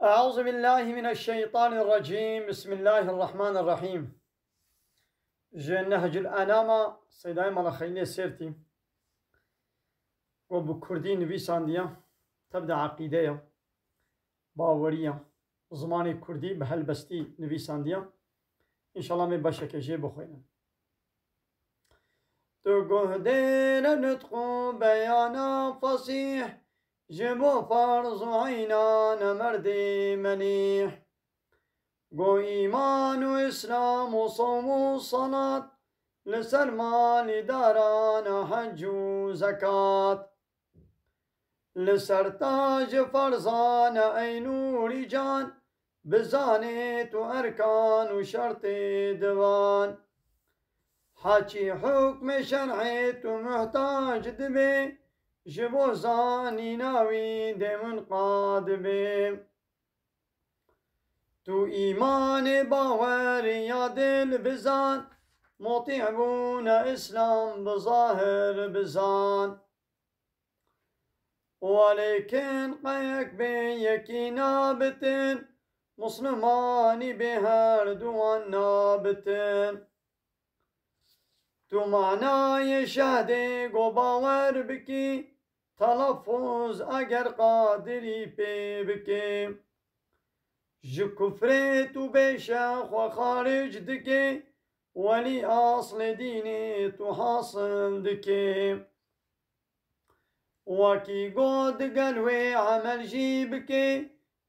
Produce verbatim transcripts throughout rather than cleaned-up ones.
أعوذ بالله من الشيطان الرجيم. بسم الله الرحمن الرحيم. Ji Nehcul Enama Seydayê Mala Xeylê Sêrtî. Ku bi kurdî nivîsandiye, tev de eqîde ye, bawerî ye, zimanê kurdî bi helbestî nivîsandiye. Înşallah me beşeke jê bixwînin. Tu guhdêre nutq û beyana fasîh, ji bo ferz û eyna ne merdê melîh. Go îman û îslam û sawm û salat, li ser malî darana hec û zekat. Li ser ta ji ferzana ey nûrî can, bizanê tu erkan û şertê divan. Haçî hukmê şer'ê tu muhtac dibê, ji bo zanîna wî dê min qadibê. Tu îmanê bawerî ya dil bizan, mutî bûna îslam bi zahir bizan. Welêkin qeyek bê yekî nabitin, muslimanî bê her duwan nabitin. Tu manayê şehdê go bawer bikî, telafuz eger qadirî pê bikî. Ji kufrê tu bêşe xwe xaric dikê, welî aslê dînê tu hasil dikê. Wekî got digel wê emel jî bikê,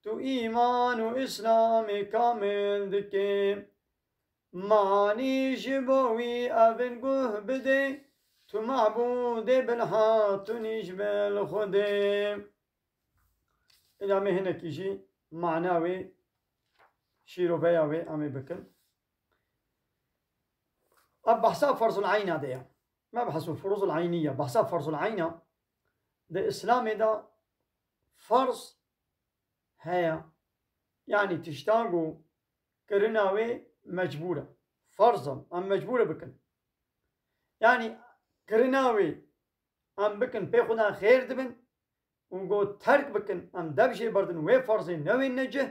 tu îman û îslamê kamil dikê. Manî ji bo wî evin guh bidê, tu mabûdê bilha, tu nîj bil Xwedê. Îna me hinekî jî mana wê, şîroveya wê em ê bikin. Ev behsa ferzul eyna de ye. Mebhesul furuzul eyniye. Behsa ferzul eyna, di Îslamê de ferz heye. Yanî tişta ku kirina wê mecbûr e. Ferz e. Em mecbûr e bikin. Yanî kirina wê em bikin pê xwe de xêr dibin û ku terk bikin em dev jê berdin wê ferzê newên necih,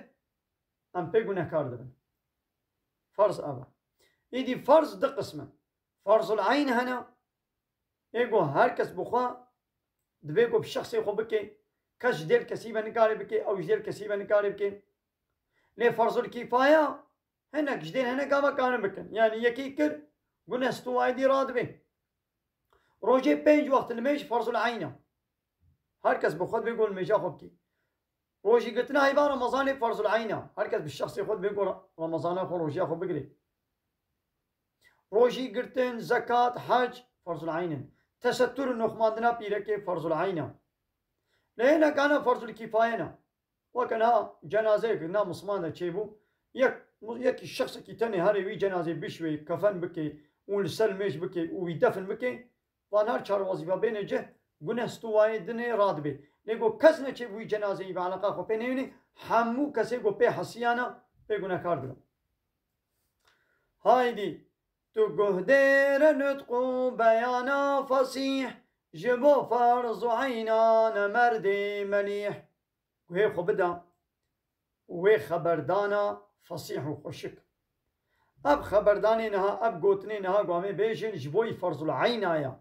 em pê gunehkar dibin. Ferz ev e. Îdî ferz du qism e. Ferzul eyn hene, ê ku her kes bi xwe divê ku bi şexsê xwe bike, kes ji dêl kesî ve nikare bike, ew ji dêl kesî ve nikare bike. Lê ferzul kîfaya hinek ji dêl hinek ava karin bikin. Yanî yekî kir, guneh stûwayê dî radibê. Rojê pênc wext limêj ferzul eyn e. Her kes bi xwe divê ku limêja xwe bike. Rojî girtina heyva Remezanê ferzul eyn e. Her kes bi şexsê xwe divê ku Remezana xwe, rojiya xwe bigire. Rojî girtin, zekat, hec ferzul eyn in. Tesettur û noxmandina pîrekê ferzul eyn e. Lê hinek ana ferzul kîfaye ne. Weke niha cenazeyek na misliman de çêbû, yek, yekî şexsekî tenê herê wî cenazê bişwê, kefen bike û li ser limêj bike û wî defin bike, van her çar wezîfa bêne cih, guneh stûwayê dinê radibê. Lê ku kes neçê bi wî cenazeyî bi eleqa xwe pê neyûnê, hemû kesê ku pê hesiyana pê gunehkar dibin. Haydî, tu guhdêre nutq û beyana fasîh, ji bo ferz û eyna ne merdê melîh. Guhê xwe bida wê xeberdana fesîh û xweşik. Ev xeberdanê niha, ev gotinê niha ku em ê bêjin ji bo yî ferzul eyna ye.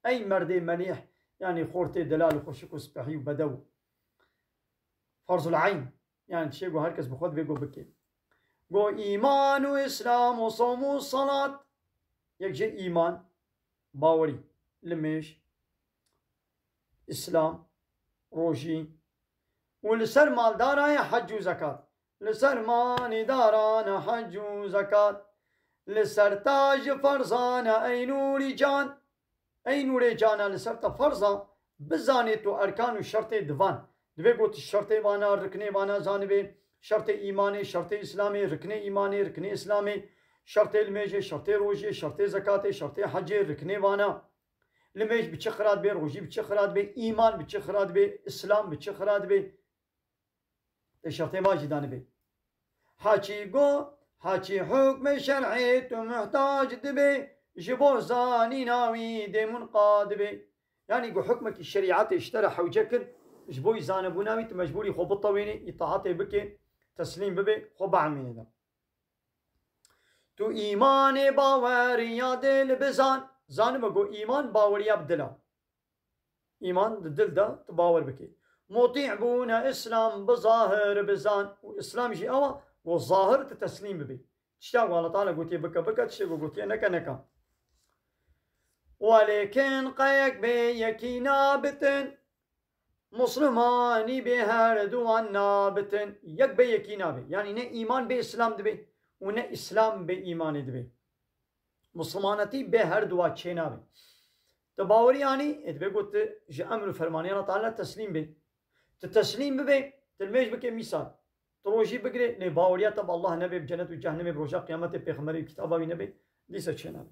Ey merdê melîh, yanî xortê delal û xweşik û spehî û bedew. Ferzul eyn, yanî tiştê ku her kes bi xwe divê ku bike. Go îman û îslam û sawm û salat. Yek jê îman, bawerî, limêj, îslam, rojî û li ser maldarayê hec û zekat. Li ser malîdarana hec û zekat. Li ser ta ji ferzana ey nûrî can. Ey nûrê cana, li ser te ferz e bizanê tu erkan û şertê divan. Divê ku tu şertê vana, riknê vana zanibê, şertê îmanê, şertê îslamê, riknê îmanê, riknê îslamê, şertê limêjê, şertê rojê, şertê zekatê, şertê hecê, riknê vana. Limêj bi çi qira dibê, rojî bi çi qira dibê, îman bi çi qira dibê, îslam bi çi qira dibê. Te şertê va jî danibê. Haçî go, haçî hukmê şer'ê tu muhtac dibê, ji bo zanîna wî dê munqad dibê. Yanî ku hukmekî şerîetê ji te re hewce kir, ji bo wî zanebûna wî tu mecbûrî xwe bitewênî, îtaatê bikê, teslîm bibê, xwe biemîne de. Tu îmanê baweriya dil bizan. Zanibe ku îman baweriya bi dil a. Îman di dil de tu bawer bikî. Mutî bûne îslam bi zahir bizan. Û îslam jî ew a ku zahir tu teslîm bibî. Tişta ku Allah Teala gotiye bike, bike, tiştê ku gotiye neke, neke. Welêkin qeyek bê yekî nabitin. Muslimanî bê her duwan nabitin. Yek bê yekî nabe. Yanî ne îman bê îslam dibe û ne îslam bê îmanê dibe. Muslimanetî bê her duwa çênabe. Tu bawerî anî, ê dibe ku tu ji emr û fermanê Allah Teala teslîm bê. Tu teslîm bibê, tu nimêj bikê mîsal. Tu rojî bigirê, lê baweriya te bi Allah nebe, bi cenet û cehnemê, bi roja qiyametê, pêxemberê û kitaba wî nebe, dîsa çênabe.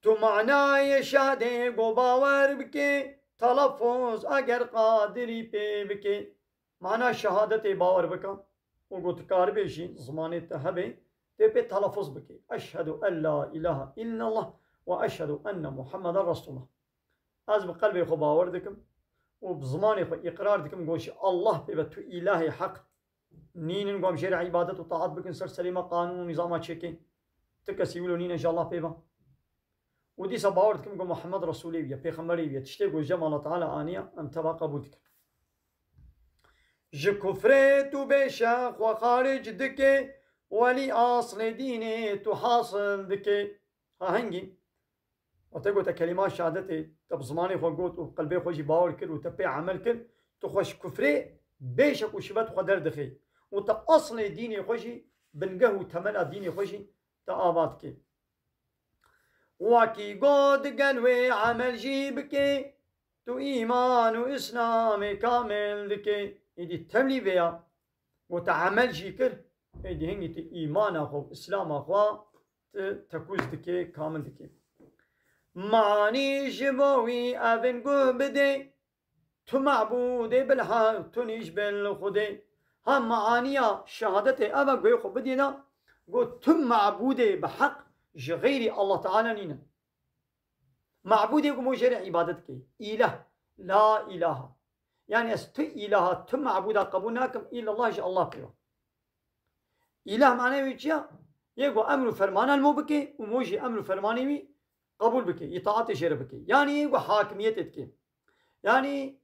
Tu manayê şehadê ku bawer bikê, telafuz eger qadirî pê bikê. Mana şehadetê bawer bike û ku tu karibê jî zimanê te hebe, tê pê telafuz bikê. Eşhedû en la ilahe illallah ve eşhedû enne Muhammeden Resulullah. Ez bi qelbê xwe bawer dikim û bi zimanê xwe îqrar dikim, ku ji Allah pê ve tu îlahê heq nînin, ku em jê re îbadet û taat bikin, ser serê me qanûn û nîzama çêkê. Ti kesî wilo nîne ji Allah pê ve. Û dîsa bawer dikim ku Muhammed Resûlê wî ye, pêxemberê wî ye. Tiştê ku ji cem Allah Teala aniye, em teva qebûl dikin. Ji kufrê tu bêşe xwe xaric dike, welî aslê dînê tu hasil dike. Ha hingî, û te gote kelîma şehadetê, te bi zimanê xwe got û qelbê xwe jî bawer kir û te pê emel kir, tu xwe ji kufrê bêşek û şibet xwe derdixê û te aslê dînê xwe jî, bingeh û temela dînê xwe jî te ava dikê. Wekî got digel wê emel jî bikê, tu îman û îslamê kamil dikê. Îdî temlî vê ya, û te emel jî kir, êdî hingî tu îmana xwe û îslama xwe tu tekûz dikê, kamil dikê. Manî ji bo wî evin guh bidê, tu mabûdê bil heq, tu nîş bil Xwedê. Ha maaniya şehadetê ev e, guhê xwe bidî da, got tu mabûdê bi heq ji xeyrî Allah Teala nînin. Mabûdê ku mo jê re îbadet dikê. Îlah. La ilaha. Yani ez tu ilaha, tu mabûda qebûl nakim, illallah ji Allah pê ve. Îlah manayê wî çi ya? Yê ku emr û fermana li mo bike û mo jî emr û fermanê wî qebûl bike, îtaatê jê re bike. Yani yê ku hakimiyetê dike. Yani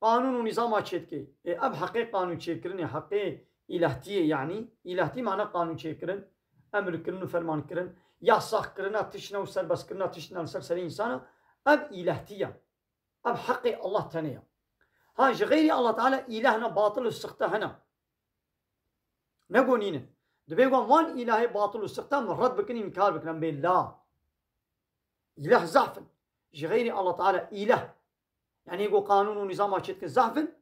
qanûn û nîzama çêdikê. Ê, ev heqê qanûn çêkirinê, heqê îlahtiyê, yanî îlahtî mana qanûn çêkirin, emrkirin û fermankirin, yasaqkirina tiştine û serbestkirina tiştine li ser serê însana, ev îlahtî ye. Ev heqê Allah tenê ye. Ha, ji xeyrî Allah Teala îlahna batil û sixte hene. Ne gonînin. Dibê wan van îlahê batil û sixte em red bikin, înkar bikin, em bê la. Îlah zehf in. Ji xeyrî Allah Teala îlah. Yani ku qanûn û nîzama çêdikin zehf in,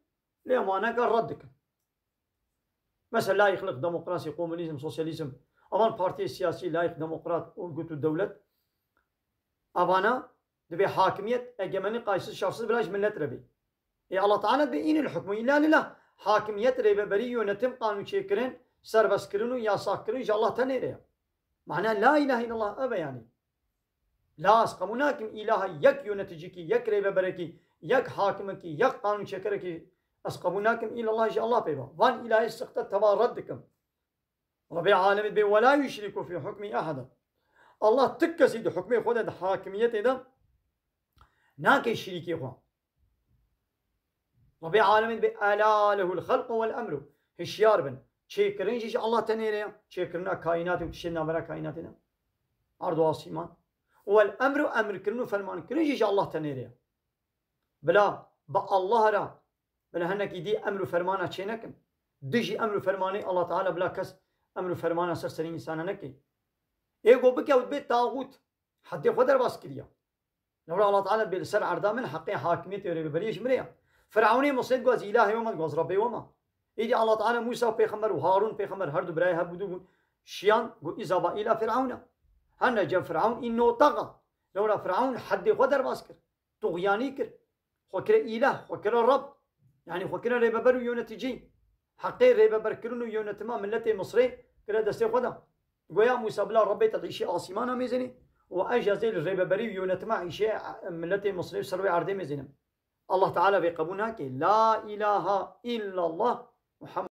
lê em waneke red dikin. Mesela layıklık, demokrasi, komünizm, sosyalizm, avan partiyê siyasî, layık, demokrat, örgüt û dewlet, avana divê hakimiyet, egemenî qaysiz şersiz bila ji millet re bê. Ê Allah Teala dibê înil hukmu illa lillah. Hakimiyet, rêveberî, yönetim, qanûn çêkirin, serbestkirin û yasakkirin ji Allah tenê re ye. Mana la ilahe illallah ev e yani. La ez qebûl nakim îlaha yek yöneticikî, yek rêveberekî, yek hakimekî, yek qanûnçêkerekî ez qebûl nakim, îlallah ji Allah pê ve. Van îlahê sixte teva red dikim. Rebê alemê dibê, "Ve la yuşriku fî hukmî ehada." Allah ti kesî di hukmê xwe de, di hakimiyetê de nake şirîkê xwe. Rebê alemê dibê, "Ela lehul xelqu vel emru." Hişyar bin. Çêkirin jî ji Allah tenê re ye. Çêkirina kaînatê û tiştên navbera kaînatê de. Erd û asîman. Û vel emru, emrkirin û fermankirin jî ji Allah tenê re ye. Bila bi Allah re, bila hinekî dî emr û fermana çê nekin. Dijî emr û fermanê Allah Teala bila kes emr û fermana ser serî însana neke. Ê ku bike û dibê taxût, heddê xwe derbas kiriye. Lewra Allah Teala dibê li ser erda min heqê hakimiyetê û rêveberiyê ji min re ye. Firewnê Misrê digot, "Ez îlahê we me," digot, "Ez Rebbê we me." Îdî Allah Teala Mûsa pêxember û Harûn pêxember her du birayê hev bû, du bûn. Şiyan got, "Îzaba îla Firewn e." Hene cem Firewn, "Înnehu taxa." Lewra Firewn heddê xwe derbas kir. Tuxyanî kir. Xwe kire îlah, xwe kire Reb. Yani xwe kire rêveber û yöneticî. Heqê rêveberkirin û yönetima miletê Misrê kire destê xwe de. Goya Mûsa, "Bila Rebbê te di îşê asîmana mêzênê û ez jî ez ê li rêveberî û yönetima îşê miletê Misrê û ser wê erdê mêzênim." Allah Teala vê qebûl nake. La ilaha illallah Muhammed.